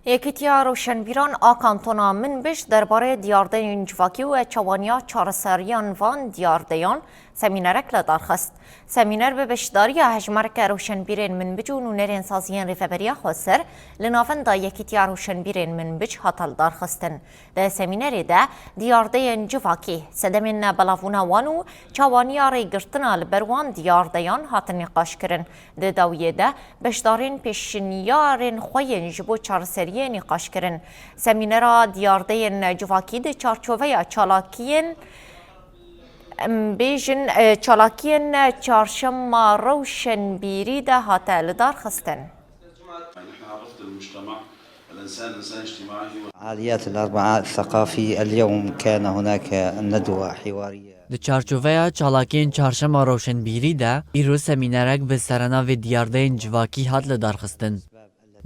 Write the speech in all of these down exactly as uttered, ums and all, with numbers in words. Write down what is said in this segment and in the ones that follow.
Yekîtiya Rewşenbîran a Kantona Minbij derbarê diyardeyên civakî û çawaniya çareseriyan van diyardeyan semînerek li dar xist. Semîner bi beşdariya hejmareke rewşenbîrên Minbic û nûnerên saziyên Rêveberiya Xweser li navenda Yekîtiya Rewşenbîrên Minbic hate lidarxistin. Di semînerê de diyardeyên civakî, sedemên belavbûna wan û çawaniya rêgirtina li ber wan diyardeyan hatin nîqaşkirin. Di dawiyê de beşdarên pêşniyarên xwe yên ji bo çareseriyê nîqaş kirin. Semînera diyardeyên civakî di çarçoveya çalakiyên, em bêjin, e, çalakiyên çarşema rewşenbîrî de hate lidarxistin. نحن رفض المجتمع الإنسان إنسان اجتماعي هو الفعاليات الأربعاء الثقافي اليوم كان هناك ندوة حوارية. Di çarçoveya çalakiyên çarşema rewşenbîrî de îro semînerek bi serenavê diyardeyên civakî hat lidarxistin.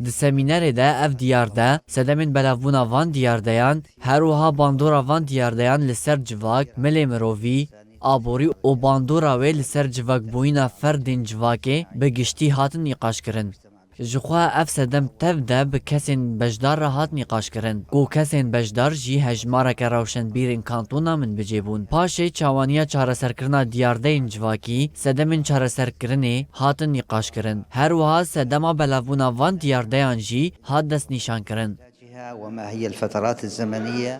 Di semînerê de ev diyarde, sedemên belavbûna van diyardeyan, her wiha bandora van diyardeyan li ser civak, milê mirovî, aborî û bandora wê li ser civakbûyîna ferdên civakê bi giştî hatin nîqaşkirin. Ji xwe ev sedem tev de bi kesên beşdar re hat nîqaşkirin, ku kesên beşdar jî hejmareke rewşenbîrên kantona Minbicê bûn. Paşê çawaniya çareserkirina diyardeyên civakî, sedemên çareserkirinê hatin nîqaşkirin. Her wiha sedema belavbûna van diyardeyan jî hat destnîşankirin. وما هي الفترات الزمنية؟